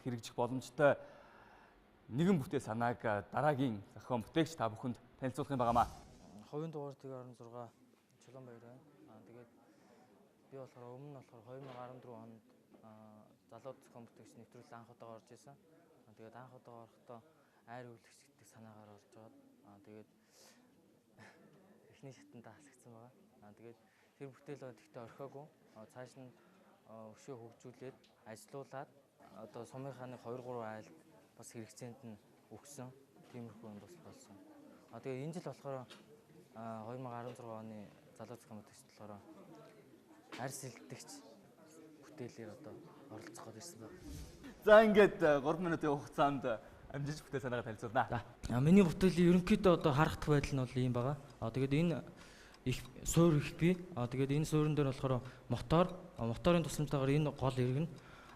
хэрэгжих боломжтой нэгэн бүтээл санааг дараагийн зохион бүтээгч та бүхэнд танилцуулах юм байгаамаа. Хувийн дугаар 16 Чулуун баяр байна. Тэгээд би болохоор өмнө нь болохоор 2014 онд залуу зохион бүтээгч нэвтрүүлэг анх удаага орж исэн. Тэгээд анх удаага орохдоо айр өвлөгч гэдэг санаагаар орж байгаад тэгээд эхний шатанд хасагдсан байгаа. Тэгээд тэр бүтээл бол гэхдээ орхиогүй. Цааш нь өшөө хөгжүүлээд ажилуулад одоо сумынхаа нэг 2 3 айлд бас хэрэгцээнд нь өгсөн. Тиймэрхүү юм бас болсон. Тэгээд энэ жил болохоор 2016 оны залуу зохион бүтээгч болохоор арьс элдэгч бүтээлээр одоо оролцох гээд ирсэн байна. За ингээд 3 минутын хугацаанд амжиж бүтээл санаагаа танилцуулна. За миний бүтээлийн ерөнхийдөө одоо харагдах байдал нь бол ийм байгаа. Тэгээд энэ их суур их бий. Тэгээд энэ суурин дээр болохоор моторын тусламжтайгаар энэ гол иргэн.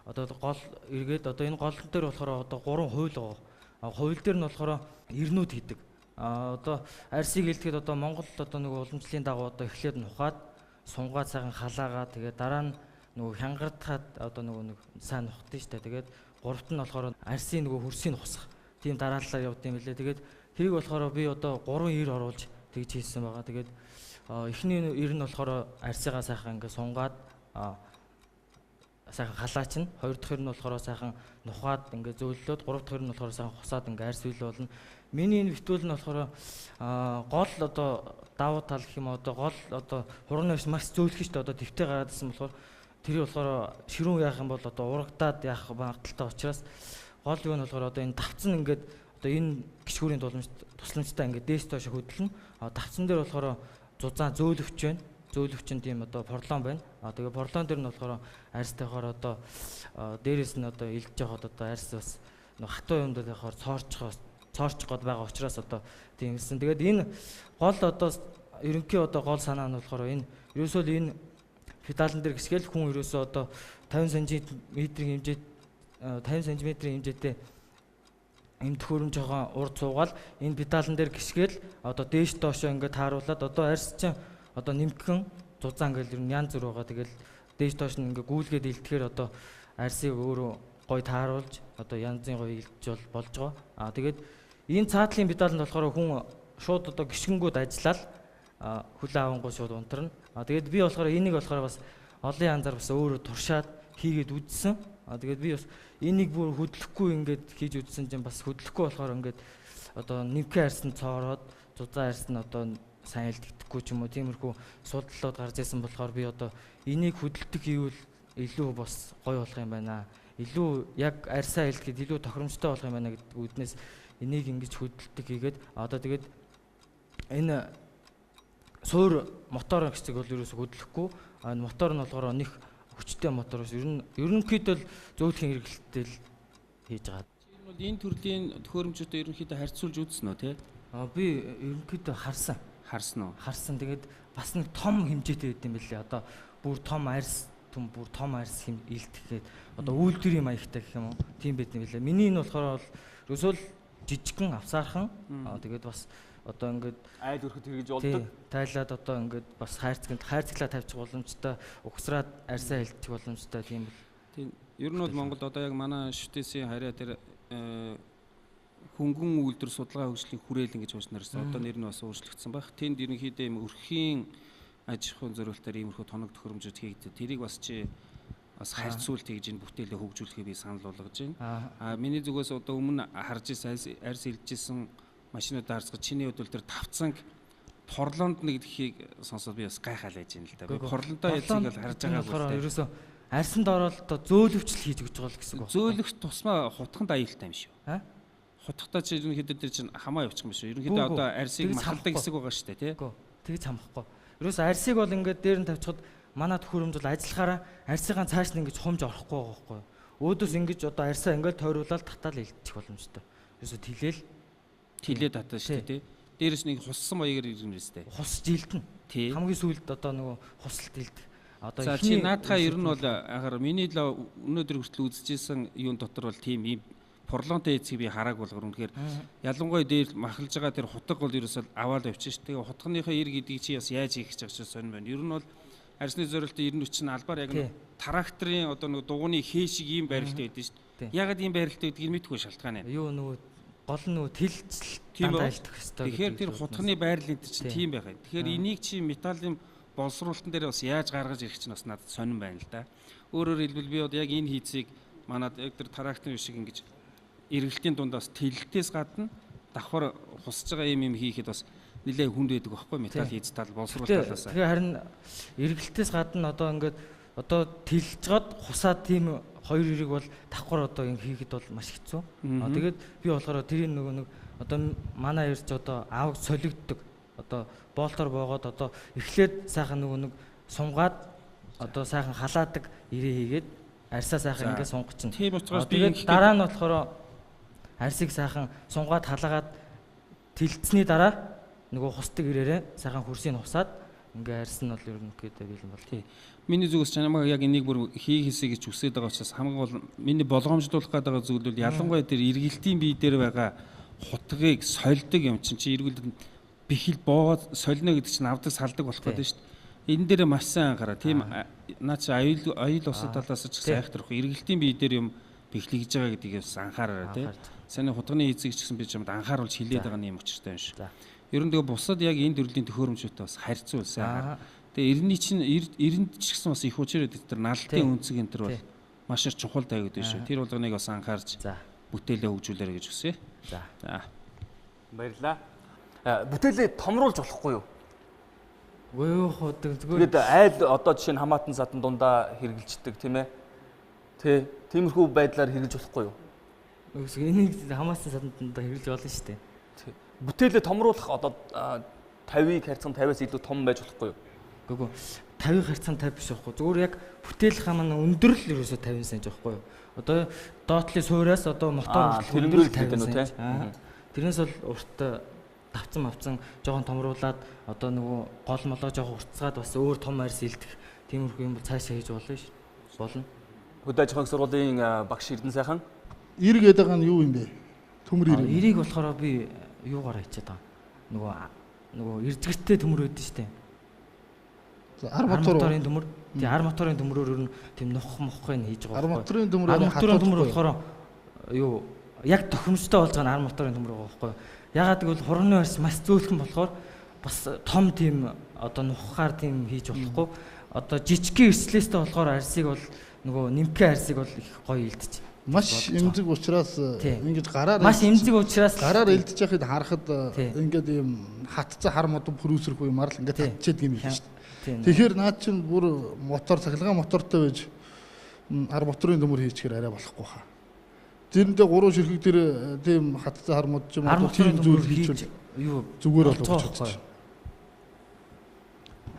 Одоо гол эргээд одоо энэ гол дээр болохоор одоо 3 хууль байгаа. Хууль дээр нь болохоор эрнүүд хийдэг. Одоо арьсыг илтгэхэд одоо Монгол одоо нөгөө уламжлалын дагуу одоо эхлээд нухаад сунгаад сайхан халаагаа тэгээд дараа нь нөгөө хянгардахад одоо нөгөө нэг сайн нухдаг шүү дээ. Тэгээд гуравт нь болохоор арьсын нөгөө хөрсийг хусах тийм дараалалаар явд юм лээ. Тэгээд тэрийг болохоор би одоо 3 ир оруулж тэгж хийсэн байгаа. Тэгээд эхний ир нь болохоор арьсыгаа сайхан ингээ сунгаад сайхан халаачин, хоёр дахь ир нь болохоор сайхан нухаад ингээ зөөллөөд, гурав дахь ир нь болохоор сайхан хусаад ингээ арьс үйл болно. Миний энэ битүүл нь болохоор гол одоо давуу тал гэх юм одоо гол одоо хурганы биш маш зөөлөх шүү дээ. Одоо төвтэй гараад ирсэн болохоор тэр болохоор ширүүн яах юм бол одоо урагдаад яах магадлалтай учраас гол юу нь болохоор одоо энэ давцсан ингээд одоо энэ гიშгүүрийн тусламжтай ингээд дээш доош хөдлөнө. Давцсан дээр болохоор зузаан зөөлөвч байна. Зөөлөвч нь тийм одоо порлон байна. Тэгээ порлон дээр нь болохоор арьс тавихаар одоо дээрээс нь одоо илж явахад одоо арьс бас нэг хатуу юм дээр явахаар цоорчих гол байгаа учраас одоо тийм хэлсэн. Тэгээд энэ гол одоо ерөнхий одоо гол санаа нь болохоор энэ ерөөсөө л энэ педалн дээр гисгээл хүн ерөөсөө одоо 50 см-ийн хэмжээ 50 см-ийн хэмжээтэй эм төхөөрөмжийнхөө урд суугаал энэ педалн дээр гисгээл одоо дээш доошоо ингээд тааруулаад одоо арьс чинь одоо нэмтгэн зузаан ингээл ер нь янз бүр байгаа. Тэгэл дээш доош нь ингээд гүйлгээд илтгэхээр одоо арьсыг өөрөө гой тааруулж одоо янзын гоё илж болж байгаа. Тэгээд энэ цаатлын педалнд болохоор хүн шууд одоо гიშгэнгүүд ажиллаад хүлээ авангуй шууд унтарна. Тэгээд би болохоор энийг болохоор бас олон янзаар бас өөрөө туршаад хийгээд үзсэн. Тэгээд би бас энийг бүр хөдлөхгүй ингээд хийж үзсэн чинь бас хөдлөхгүй болохоор ингээд одоо нэмхэн арьс нь цоороод зузаан арьс нь одоо сайн илтгэхгүй ч юм уу тиймэрхүү судлалууд гарч ирсэн болохоор би одоо энийг хөдөлтөх хийвэл илүү бас гоё болох юм байна. Илүү яг арьсаа илтгэхэд илүү тохиромжтой болох юм байна гэдэг үднээс энийг ингэж хөдөлтөх хийгээд одоо тэгээд энэ суур мотор гэсэг бол ерөөсө хөдлөхгүй. Энэ мотор нь болохоор нэг хүчтэй мотор биш. Ер нь ерөнхийдөө л зөөлхийн хэрэглэлтэй л хийж байгаа. Чи бол энэ төрлийн төхөөрөмжүүдээ ерөнхийдөө харьцуулж үзсэн үү те? Би ерөнхийдөө харсан. Харсан уу? Харсан. Тэгээд бас нэг том хэмжээтэй байд юм билээ. Одоо бүр том арьс түн бүр том арьс илтгэхэд одоо үйлдвэрийн маягтай гэх юм уу? Тийм байд юм билээ. Миний энэ болохоор бол ерөөсөө л жижигхэн авсаархан. Тэгээд бас одоо ингээд айл өрхөд хэрэгж болдог. Тайлаад одоо ингээд бас хайрцаглаа тавьчих боломжтой, угсраад арьсаа илтгэх боломжтой тийм л. Тийм. Ер нь бол Монголд одоо яг манай шүтээсийн харьяа тэр хөнгөн үйлдвэр судалгаа хөгжлийн хүрээлэн гэж хуучнарсан. Одоо нэр нь бас өөрчлөгдсөн байх. Тэнд ерөнхийдөө юм өрхийн аж ахуйн зориултаар иймэрхүү тоног төхөөрөмжүүд хийгддэг. Тэрийг бас чи бас харьцуулт хийж энэ бүтээлээ хөгжүүлэхийг би санал болгож байна. Миний зүгээс одоо өмнө харж ирсэн арьс илжсэн машинууд харцгаж чиний хувьд бол тэр тавцанг торлонд нэгдэхийг сонсоод би бас гайхаал байж байна л да. Би торлондоо ялцыг бол харж байгаа болохоор ерөөсөө арьсанд ороод одоо зөөлөвчл хийж өгч байгаа л гэсэн үг. Зөөлөх тусмаа хутганд аюултай юм шүү. Хутгатаа чи ерөнхийдөө тэр чинь хамаа явчих юм шүү. Ерөнхийдөө одоо арьсыг махалдаг хэсэг байгаа шүү дээ, тий? Тэгж хамахгүй. Ерөөсөө арьсыг бол ингээд дээр нь тавьчихад манай төхөөрөмж бол ажиллахаараа арьсыгаан цааш нь ингэж хумж орохгүй байгаа байхгүй юу? Өөдөөс ингэж одоо арьсаа ингээд тойруулаад татаал илтчих боломжтой. Ерөөсөө тилээ татаа шүү дээ, тий? Дээрээс нэг хуссан маягаар иргэн шүү дээ. Хусж илтэнэ. Хамгийн сүүлд одоо нөгөө хусалт илдэх. Одоо за чи наадхаа ер нь бол ахаар миний л өнөөдөр хүртэл үзчихсэн юун дотор бол тийм ийм порлонтой эцгийг би харааг болгор. Үнэхээр ялангуяа дээр махалж байгаа тэр хутга бол ерөөсөө аваад явчих ш. Тэгээ хутганыхаа ир гэдгийг чи бас яаж хийх гэж байгаа ч сонир байна. Ер нь бол арьсны зориултын 90 нь албаар яг тракторын одоо нэг дугуйны хээ шиг ийм барилттай байдаг ш. Ягаад ийм байралтай гэдгийг мэдгүй шалтгаан нь. Юу нөгөө гол нь нөгөө тэлж дандаа илтгэх ёстой. Тэгэхээр тэр хутганы байрлал энэ чинь тийм байх юм. Тэгэхээр энийг чи металлын боловсруулалтан дээр бас яаж гаргаж ирэх чинь бас надад сонирн байна л да. Өөрөөр хэлбэл би одоо яг энэ хийцийг манад яг тэр тракторын шиг ингэж эргэлтийн дундаас тэлэлтээс гадна давхар хусаж байгаа юм хийхэд бас нэлээ хүнд байдаг байхгүй металл хийц тал боловсруулалт талаас. Тэгэхээр харин эргэлтээс гадна одоо ингээд одоо тэлж гад хусаад тийм хоёр эрэг бол давхар одоо ингэ хийхэд бол маш хэцүү. Тэгээд би болохоор тэрийн нөгөө нэг одоо манай ирж одоо аавг солигддог. Одоо болтоор боогод одоо эхлээд сайхан нөгөө нэг сунгаад одоо сайхан халаадаг ирээ хийгээд арьсаа сайхан ингэ сунгах чинь. Тийм учраас би дараа нь болохоор арьсыг сайхан сунгаад халаагаад тэлцсэний дараа нөгөө хусдаг ирээрээ сайхан хөрсийг хусаад ингээ арьс нь бол ерөнхийдөө бэлэн бол. Тий. Миний зүгээс ч намайг яг энийг бүр хийхээсэй гэж хүсэж байгаа учраас хамгийн гол миний болгоомжлуулах гээд байгаа зүйл бол ялангуяа тэр эргэлтийн бие дээр байгаа хутгийг сольдог юм чинь чи эргүүлд бэхэл боогод солино гэдэг чинь авдаг салдаг болох гэдэг шүү дээ. Энэ дээр маш сайн анхаараа. Тийм наа чи аюул бусад талаас ч сайхтрах эргэлтийн бие дээр юм бэхлэгж байгаа гэдгийг бас анхаараарай тий. Сайн хутганы эзэг ч гэсэн би чамд анхааруулж хэлээд байгаа юм учиртай юм шиг. Ер нь тэгээ бусад яг энэ төрлийн төхөөрөмжүүдтэй бас харьцуул сайн. Тэгээ эртний чинь эрэнд ч гэсэн бас их учир байдаг тэр налдын өнцөг энэ төр бол маш их чухал тавигдсан шүү. Тэр болгоныг бас анхаарч бүтээлээ хөгжүүлээрэй гэж хүсье. За. Баярлалаа. Бүтээлээ томруулж болохгүй юу? Үгүй юу хөөдөг зүгээр. Тэгээд айл одоо жишээ нь хамаатан садан дундаа хэрглэждэг тийм ээ. Тэ. Тиймэрхүү байдлаар хэрглэж болохгүй юу? Үгүй энийг хамаатан садан дундаа хэрглэж болно шүү дээ. Бүтээлээ томруулах одоо 50-ыг харьцан 50-аас илүү том байж болохгүй юу? Үгүй 50-ыг харьцан 50 биш байхгүй. Зүгээр яг бүтээлийнхаа маань өндөрлөл ерөөсөө 50 см байхгүй юу? Одоо доотлын суураас одоо мотор хүртэл өндөрлөл 50 см. Тэрнээс бол урт давцсан мавцсан жоохон томруулад одоо нөгөө гол молоо жоохон уртцгаад бас өөр том арьс илдэх тиймэрхүү юм бол цаашаа хийж болно ш. Болно. Хөдөө аж ахуйн сургуулийн багш Эрдэнэ сайхан. Ир гэдэг нь юу юм бэ? Төмөр ир. Ирийг болохоор би юугаар хийчихэд байгаа. Нөгөө эрзгэртэй төмөр өгдөн штэ. Ар моторын төмөр. Тий, ар моторын төмрөөр ер нь тийм нухах мухахыг хийж байгаа. Ар моторын төмөр ар моторын төмөр болохоор юу яг тохиромжтой болж байгаа нь ар моторын төмөр байгаа байхгүй юу? Ягаад гэвэл хурганы арьс маш зөөлхөн болохоор бас том тийм одоо нухахаар тийм хийж болохгүй. Одоо жижигхэн эрсдлээстэй болохоор арьсыг бол нөгөө нэмхэн арьсыг бол их гоё илдэж. Маш эмзэг учраас ингэж гараар маш эмзэг учраас гараар элдэж яхад харахад ингээд ийм хатцсан хар модон пүрүүсрэх юмар л ингээд татчихэд юм биш шүү дээ. Тэгэхээр наад чинь бүр мотор цахилгаан мотортой байж хар моторын төмөр хийчихээр арай болохгүй хаа. Тэрэндээ гурван ширхэг тэр тийм хатцсан хар мод ч юм уу тийм зүйл хийчихвэл юу зүгээр болов гэж.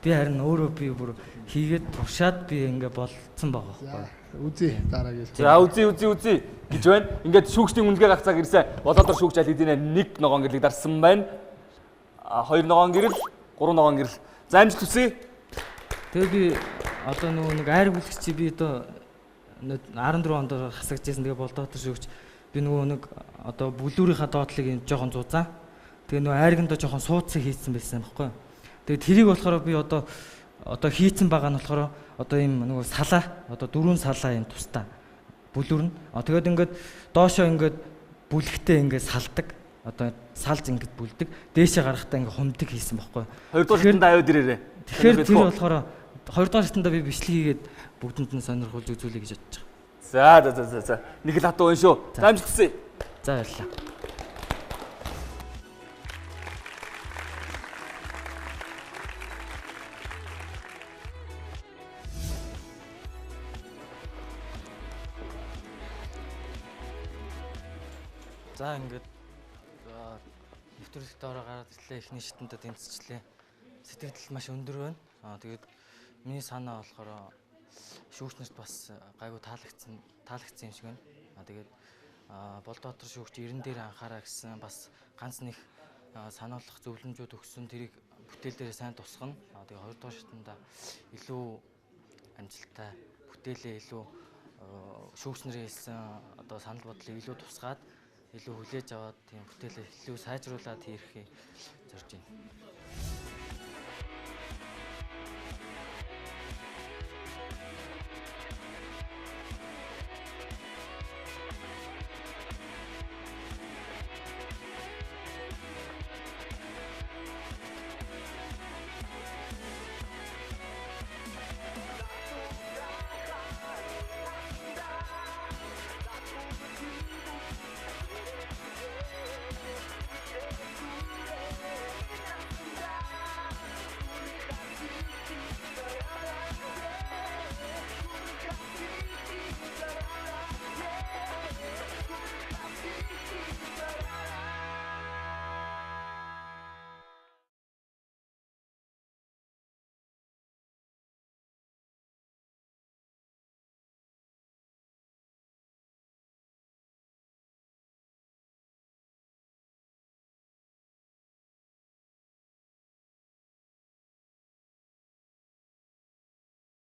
Би харин өөрөө би бүр хийгээд туршаад би ингээ болцсон байгаа байхгүй. Үзье дараагийн. За үзье үзье үзье гэж байна. Ингээд шүүгчдийн үнэлгээ гарах цаг ирсэн. Болоодор шүүгч аль хэдийнэ 1 ногоон гэрлийг дарсан байна. 2 ногоон гэрэл, 3 ногоон гэрэл. За амжилт хүсье. Тэгээ би одоо нөгөө нэг айр бүлэгч би одоо 14 онд хасагдчихсэн. Тэгээ Болдоотор шүүгч би нөгөө нэг одоо бүлүүрийнхаа доотлыг юм жоохон зузаан. Тэгээ нөгөө айргандаа жоохон сууцыг хийцэн байсан байхгүй юу. Тэгээ тэрийг болохоор би одоо хийцэн байгаа нь болохоор одоо ийм нөгөө салаа одоо дөрвөн салаа юм тусдаа бүлүүр нь. Тэгээд ингээд доошоо ингээд бүлэгтээ ингээд салдаг. Одоо салж ингээд бүлдэг. Дээшээ гарахтаа ингээд хумдаг хийсэн байхгүй юу. Хоёрдугаар шатанд аюуд ирээрээ. Тэгэхээр тэр болохоор хоёрдугаар шатанда би бичлэг хийгээд бүгдэнд нь сонирхуулж үзүүлье гэж бодож байгаа. За за за за. Нэг л хатуу байна шүү. За амжилт хүсье. За баярлалаа. За ингээд нэвтрүүлэгт ороо гараад ирлээ. Эхний шатанда тэмцэлчлээ. Сэтгэл маш өндөр байна. Тэгээд миний санаа болохоор шүүгч нарт бас гайгүй таалагдсан юм шиг байна. Тэгээд Болдоотор шүүгч 90 дээр анхаараа гэсэн бас ганц нэг сануулгах зөвлөмжүүд өгсөн. Тэрийг бүтээл дээр сайн тусгана. Тэгээд хоёрдугаар шатанда илүү амжилттай бүтээлээ илүү шүүгч нарын хэлсэн одоо санал бодлыг илүү тусгаад илүү хүлээж аваад тийм бүтээлээ илүү сайжруулад хийхийг зорж байна.